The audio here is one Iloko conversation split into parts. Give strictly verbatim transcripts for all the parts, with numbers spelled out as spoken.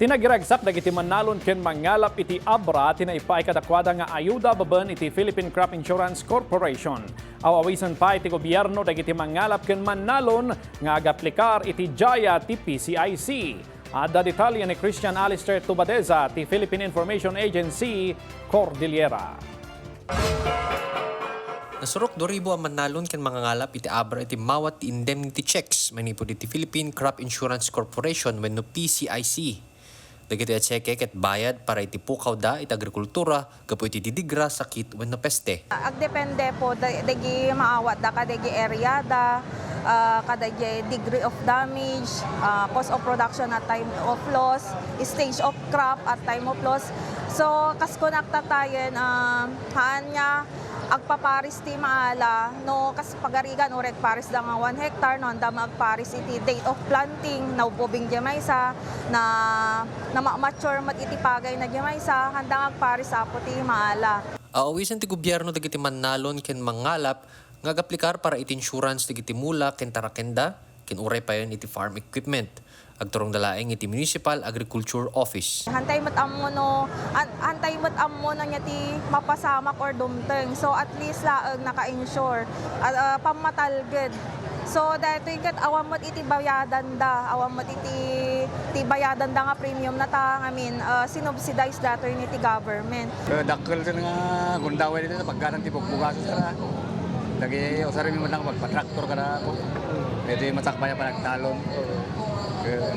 Ti nagiragsak dagiti mannalon ken mangngalap iti ABRA ti naipaay kadakuada nga ayuda babaen iti Philippine Crop Insurance Corporation. Aw-awisen pay ti gobierno dagiti mangngalap ken mannalon nga agaplikar iti jaya ti P C I C. Adda detalye ni Christian Alistair Tubadeza ti Philippine Information Agency, Cordillera. Nasurok dua ribu a mannalon ken mangangalap iti ABRA iti mawat ti indemnity checks manipud iti Philippine Crop Insurance Corporation wenno P C I C. Dagiti a cheque ket bayad para iti pukawda iti agrikultura gapu iti didigra, sakit wenno peste. Agdepende po da-, dagi maawatda kadagi areada, ah, kadagi degree of damage, ah, cost of production at time of loss, stage of crop at time of loss. So, kas kunak tatayen, ah, haan nga agpaparis ti maala, no, kas pagarigan, uray agparisda nga one hectare, no, anda magparis iti date of planting, naububing diay maysa, na, na ma-, mature met iti pagayna diay maysa, anda nga agparis apo ti maala. Aawisen ti gobierno dagiti mannalon ken mangngalap nga agaplikar para iti insurance dagiti mula ken tarakenda, ken uray payen iti farm equipment. Agturongda laeng iti Municipal Agriculture Office. Hantay met ammo no, han-, hantay met ammo no ania ti mapasamak or dumteng. So, at least laeng naka-insure. Ah, ah, pammatalged. So, daytoy ket awan met iti bayadanda, awan met iti, ti bayadanda nga premium na ta, I mean, ah, sinubsidize daytoy ni ti government. Eh, dakkel sen nga gundaway ditoy, pagganan ti bugbugasos kada. Dagi, usarem met lang pagpatraktor kada ako. Iti masakbay a panagtalon. Eh,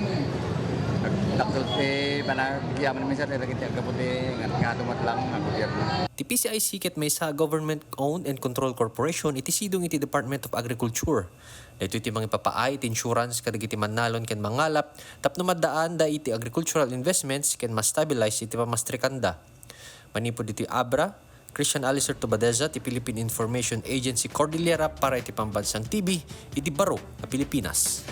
dakkel ti panagyaman minsan, eh, dagiti aggapu ti ngat-, ngato met lang nga gobierno. Ti P C I C ket maysa a government-owned and controlled corporation iti sidong iti Department of Agriculture. Daytoy ti mangipapaay iti insurance kadagiti mannalon ken mangalap tapno maddaanda iti agricultural investments ken ma-stabilize iti pamastrikanda. Manipud iti ABRA, Christian Alistair Tubadeza ti Philippine Information Agency Cordillera para iti Pambansang T V iti baro a Pilipinas.